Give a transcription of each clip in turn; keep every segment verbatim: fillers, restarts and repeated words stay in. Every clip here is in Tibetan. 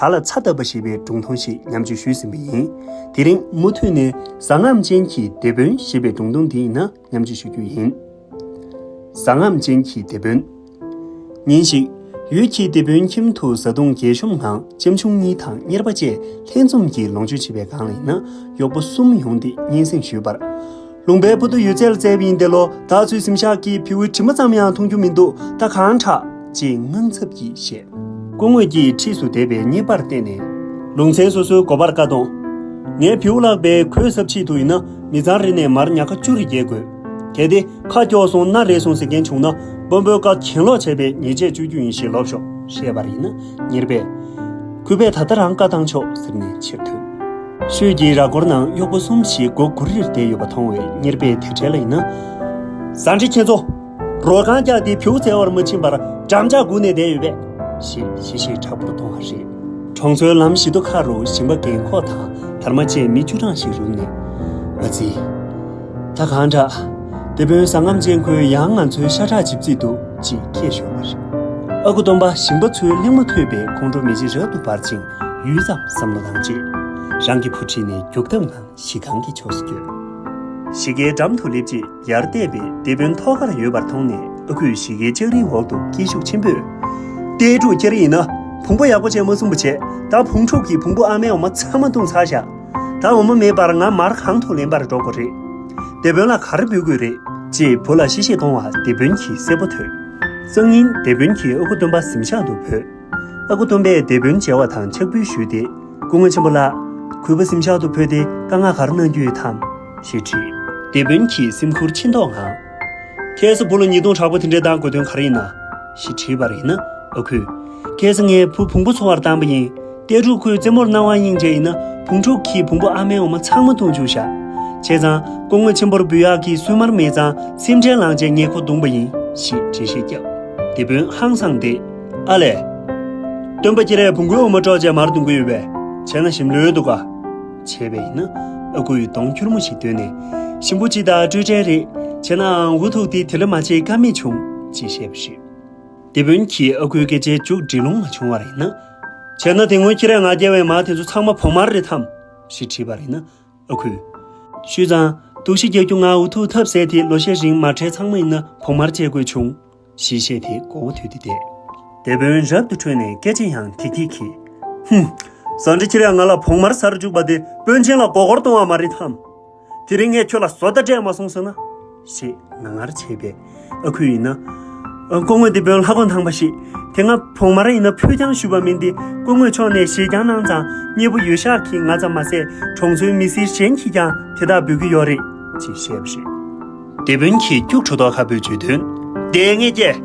ག་ལ་ཚྭ་བཏབ་པ་ཞེས་པའི་སྒྲུང་ཐུང་ཞིག་མཉམ་སྤྱོད་ཞུས་ཟིན་པ་ཡིན། དེ་རིང་མུ་མཐུད་ནས་གཟབ་རྔམ་ཅན་གྱི་དེད་དཔོན་ཞེས་པའི་སྒྲུང་ཐུང་དེ་ཡིན་ན་མཉམ་སྤྱོད་ཞུ་རྒྱུ་ཡིན། གཟབ་རྔམ་ཅན་གྱི་དེད་དཔོན། ཉིན་ཞིག་ཡུལ་གྱི་དེད་དཔོན་ཁྱིམ་དུ་བཟའ་བཏུང་རྒྱས་ཤོམ་ངང་ལྕམ་ཆུང་གཉིས་དང་གཉེར་པ་བཅས་ལྷན་འཛོམས་ཀྱིས་ལོངས་སྤྱོད་བྱེད་པའི་སྒང་ལ་ཡིན་ན་གཡོག་པོ་གསུམ་ཡོང་སྟེ་སྙན་སེང་ཞུས་པར། ལུང་པའི་ཕུ་དུ་ཡོད་ཚད་ལ་བཙལ་བ་ཡིན། དེ་ལོ་བདག་ཚོའི་གཟིམ་ཤག་གི་བེའུའི་དྲི་མ་ཙམ་ཡང་མཐོང་རྒྱུ་མི་འདུག་ད་གང་དྲག་ཅེས་དངངས་འཚབ་ཀྱིས་བཤད། སྐུ་ངོ་གིས་འཁྲིས་སུ་བསྡད་པའི་གཉེར་པར་བལྟས་ནས། ལུང་ཚན་སོ་སོའི་སྒོ་འཕར་བཀག་གཏོང་། ངའི་བེའུ་ལག་པའི་གོས་གསབ་ཆེད་དུ་ཡིན་ན་མི་ཚང་རེ་ནས་མར་ཉག་ཁ་བཅུ་རེ་རྒྱག་དགོས། གལ་ཏེ་ཁ་སྐྱོག་སོང་། སྣ་རལ་སོང་ཟེར་མཁན་བྱུང་ན་དཔོན་པོའི་བཀའ་གྱེན་ལོག་བྱས་པའི་ཉེས་ཆད་གཅོད་རྒྱུ་ཡིན་ཞེས་ལབ་ཤོག་བཤད་པར་ཡིན་ན་གཉེར་པས། གུས་པས་ད་ལྟ་རང་བཀའ་བཏང་ཆོག་ཟེར་ནས་ཕྱིར་ཐོན། ཤོད་ཀྱི་ར་སྐོར་ནང་གཡོག་པོ་གསུམ་ཞིག་སྒོ་སྒུར་རེར་བསྡད་ཡོད་པ་མཐོང་བས་གཉེར་པས་དེ་འཕྲལ་ལ་ཡིན་ན། ཟ་འདྲེ་ཁྱེད་ཚོ། རོ་ཁང་བཀྱགས་ཏེ་བེའུ་བཙལ་བར་མ་ཕྱིན་པར་འགྲམ་ལྕག་སྒུར་ནས་བསྡད་ཡོད་པས། ཞེས་གཤེ་གཤེ་དྲག་པོར་གཏོང་བ་རེད། གྲོང་ཚོའི་ལམ་བཞི་མདོ་ཁ་རུ་ཞིང་པ་རྒན་འཁོགས་དང་དར་མ་བཅས་མི་བཅུ་གྲངས་ཤིག་རུབ་ནས། ཨ་ཙི། ད་གང་དྲག་དེད་དཔོན་གཟབ་རྔམ་ཅན་ཁོས་ཡང་ང་ཚོའི་ཤ་ཁྲག་འཇིབ་རྩིས་འདུག་ཅེས་སྐད་ཤོར་བ་རེད། ཨ་ཁུ་སྟོན་པ་ཞིང་པ་ཚོའི་གླེང་མོ་ཐོས་པས་ཁོང་ཁྲོ་མེ་ལྕེ་རབ་ཏུ་འབར་ཅིང་ཡུད་ཙམ་བསམ་བློ་བཏང་རྗེས། རང་གི་བུ་ཁྲིད་ནས་རྒྱུག་ཐབས་ངང་གཞིས་ཁང་གི་ཕྱོགས་སུ་བསྐྱོད། གཞིས་ཀའི་འགྲམ་དུ་སླེབས་རྗེས་ཡར་བལྟས་པས་དེད་དཔོན་ཐོག་ཁར་ཡོད་པར་མཐོང་ནས་ཨ་ཁུས་གཞིས་ཀའི་ལྕགས་རིའི་འོག་ཏུ་སྐད་ཤུགས་ཆེན་པོས། ཏེ་ཀྲུག་ཁྱེད་རང་ཡིན་ན་བོང་བུ་ཡག་པོ་བྱས་མ་བཟུང་བ་བྱས། ད་བོང་ཕྲུག་གིས་བོང་བུ་ཨ་མའི་འོ་མ་ཚང་མ་བཏུང་ཚར་བཞག་ད་འོ་མ་མེད་པར་ང་མར་གང་དུ་ལེན་པར་འགྲོ་དགོས་རེད། དེད་དཔོན་ལ་ག་རེ་འབུལ་དགོས་རེད། ཅེས་བུ་ལ་གཤེ་གཤེ་གཏོང་བ་དེད་དཔོན་གྱིས་གསལ་པོ་ཐོས། སང་ཉིན་དེད་དཔོན་གྱིས་ཨ་ཁུ་སྟོན་པ་གཟིམ་ཤག་ཏུ་བོས། ཨ་ཁུ་སྟོན་པས་དེད་དཔོན་མཇལ་བ་དང་ཕྱག་འབུལ་ཞུས་ཏེ། སྐུ་ངོ་ཆེན་པོ་ལགས། གུས་པ་གཟིམ་ཤག་ཏུ་བོས་ཏེ་དཀའ་ངལ་ག་རེ་གནང་རྒྱུ་ཡོད་དམ། ཞེས་དྲིས། དེད་དཔོན་གྱིས་སེམས་ཁུར་ཆེ་མདོག་ངང་། ཁྱེད་ཚོ་བུ་ལ་ཉེས་རྡུང་དྲག་པོ་དེ་འདྲས་བཏང་དགོས་དོན་ག་རེ་ཡིན་ན། ཞེས་དྲིས་པར་ཡིན་ན་ཨ་ཁུས། ཁྱེད་ཚོ་ངའི་བུ་བོང་བུ་འཚོ་བར་བཏང་པ་ཡིན། ཏེ་ཀྲུག་ཁོས་རྩེད་མོར་སྣང་བ་གཡེང་བྱས་ཡིན་ན་བོང་ཕྲུག་གིས་བོང་བུ་ཨ་མའི་འོ་མ་ཚང་མ་བཏུང་བཅུག་བཞག་བྱས་ཙང་སྐུ་ངོ་ཆེན་པོར་འབུལ་ཡག་གི་སུན་མར་མེད་ཙང་སེམས་ཁྲལ་ལངས་བྱས་ངས་ཁོ་བརྡུངས་པ་ཡིན། ཞེས་འགྲེལ་བཤད་བརྒྱབ། དེད་དཔོན་ཧང་སངས་ཏེ། ཨ་ལས། སྟོན་པ་ཁྱེད་རས་བོང་བུའི་འོ་མ་དཀྲོགས་བྱས་མར་བརྡུང་གི་ཡོད་པས། བྱས་ན་ཞིམ་ལོས་འདུག་ག་བྱས་པས་ཡིན་ན་ཨ་ཁུ་ཡི་གདོང་འཁྱུར་མོ་ཞིག་བཏོན་ནས། ཞིམ་པོ་ཅིག་དང་སྤྲོས་བྲལ་རེད། བྱས་ནའང་འུ་ཐུག་དེ་དེ་འདྲ་མ་བྱེད་ཀ་མེད་བྱུང་། ཅེས་བཤད་པ་རེད། དེད་དཔོན་གྱིས་ཨ་ཁུའི་སྐད་ཆའི་མཇུག་འབྲི་ལོང་མ་བྱུང་བར་ཡིན་ན། བྱས་ན་དེ་སྔོན་ཁྱེད་རས་ང་བསྐྱལ་བའི་མར་དེ་ཚོ་ཚང་མ་བོང་མར་རེད་དམ། ཞེས་དྲིས་པར་ཡིན་ན། ཨ་ཁུས། ཤུལ་ཙང་། དུག་ཤི་རྒྱག་རྒྱུ་ང་འུ་ཐུག་ཐབས་ཟད་དེ་ལོ་ཤས་རིང་མར་ཁྲལ་ཚང་མ་ཡིན་ན་བོང་མར་བཅད་དགོས་བྱུང་། ཞེས་བཤད་དེ་མགོ་བོ་དུད་དེ་བསྡད། དེད་དཔོན་རབ་ཏུ་ཁྲོས་ནས་སྐད་ཆ་ཡང་ཐིག་ཐིག་གིས། ཧུམ། ཟ་འདྲེ་ཁྱེད་རས་ང་ལ་བོང་མར་ཟ་རུ་བཅུག་པ་དེ་དཔོན་ཆེན་ལ་མགོ་སྐོར་གཏོང་བ་མ་རེད་དམ། དེ་རིང་ངས་ཁྱོད་ལ་བཟོ་ལྟ་སྤྲད་མ་སོང་ཟེར་ན། ཞེས་ངར་ངར་བྱས་པས། ཨ་ཁུ་ཡིན་ན། ཨ། སྐུ་ངོ་དེད་དཔོན་ལྷ་གོང་ཐང་པ་ཞིག་དེ་སྔ་བོང་མར་ཡིན་ན་ཕུལ་རྐྱང་ཞུས་པ་མིན་ཏེ། སྐུ་ངོས་ཕྱོགས་ནས་ཞེད་རྐྱང་གནང་ཙང་མཉེས་པོ་ཡོད་ཤག་གིས་ང་ཙམ་མ་ཟད་གྲོང་ཚོའི་མི་སེར་གཞན་གྱིས་ཀྱང་དེ་དག་འབུལ་གྱི་ཡོད་རེད། ཅེས་བཤད་པ་རེད། དེད་དཔོན་གྱིས་སྐྱུག་བྲོ་མདོག་ཁ་པོས་བརྗོད་དོན། དེ་ངས་བསྐྱལ།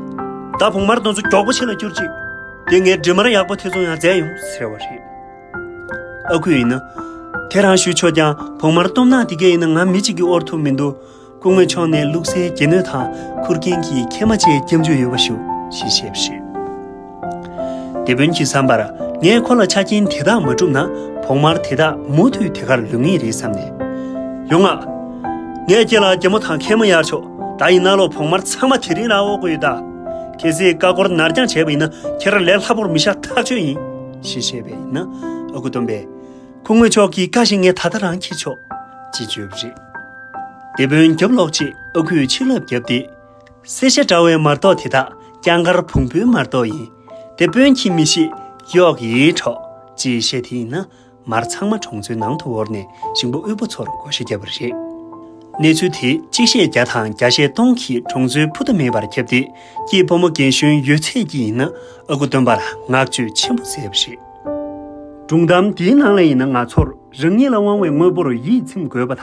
ད་བོང་མར་དེ་ཚོ་མགྱོགས་པོ་ཕྱི་ལ་བསྐྱུར་ཅིག་དེ་ངས་འབྲི་མར་ཡག་པོ་ཐེ་ཚོམ་ཡང་མཛད་ཡོང་ཟེར་བ་རེད། ཨ་ཁུ་ཡིན་ན། དེ་རང་ཞུས་ཆོག་ཀྱང་བོང་མར་གཏུམ་ནག་དེ་གས་ཡིན་ན་ང་མི་གཅིག་གིས་དབོར་ཐུབ་མི་འདུག་སྐུ་ངོའི་ཕྱོགས་ནས་བླུགས་སའི་སྒྱེ་སྣོད་དང་ཁུར་མཁན་གྱི་ཁལ་མ་བཅས་སྐྱབས་འཇུག་ཡོད་པ་ཞུ། ཞེས་བཤད་པ་རེད། དེད་དཔོན་གྱི་བསམ་པར་ངས་ཁོ་ལ་ཆ་རྐྱེན་དེ་དག་མ་བསྒྲུབས་ན་བོང་མར་དེ་དག་མུ་མཐུད་དེ་གར་ལུས་ངེས་རེད་བསམ་ནས། ཡོང་ང་། ངས་ཁྱེད་ལ་སྒྱེ་མོ་དང་ཁལ་མ་གཡར་ཆོག་ད་ཡིན་ན་ལོ་བོང་མར་ཚང་མ་དེ་རིང་རང་དབོར་དགོས་ཡོད་ད། གལ་སྲིད་ཀ་ཀོར་ནར་འགྱངས་བྱས་པ་ཡིན་ན་ཁྱེད་རང་ལས་སླ་པོར་མི་བཞག་ཐག་ཆོད་ཡིན། ཞེས་བཤད་པས་ཡིན་ན་ཨ་ཁུ་སྟོན་པས། སྐུ་ངོ་མཆོག་གི་བཀའ་བཞིན་ངས་ད་ལྟ་རང་འཁྱེར་ཆོག་ཅེས་བརྗོད་པ་རེད། དེད་དཔོན་རྒྱབ་ལོག་ཅེས་ཨ་ཁུས་ཕྱི་ལབ་བརྒྱབ་སྟེ། གསེར་ཞྭ་འདྲ་བའི་མར་ཏོག་དེ་དག་རྐྱང་དཀར་བོང་བུའི་མར་ཏོག་ཡིན། དེ་དཔོན་གྱིས་མི་ཤེས་གཡོག་ཡིན་གྲོགས་ཅེས་བཤད་དེ་ཡིན་ན་མར་ཚང་མ་གྲོང་ཚོའི་ནང་དུ་དབོར་ནས་ཞིང་པ་དབུལ་པོ་ཚོར་བགོ་བཤའ་བརྒྱབ་པ་རེད། གནས་ཚུལ་དེ་གཅིག་ཤད་བརྒྱ་དང་བརྒྱ་ཤད་སྟོང་གིས་གྲོང་ཚོའི་ཕུ་ཐག་མེད་པར་ཁྱབ་སྟེ། སྐྱེས་ཕོ་མོ་རྒན་གཞོན་ཡོད་ཚད་ཀྱིས་ཡིན་ན་ཨ་ཁུ་སྟོན་པར་བསྔགས་བརྗོད་ཆེན་པོ་མཛད་པ་རེད། སྒྲུང་གཏམ་འདིའི་ནང་ལ་ཡིན་ན་ང་ཚོར་རང་ཉིད་ལ་དབང་བའི་དངོས་པོར་ཡིད་ཚིམ་དགོས་པ་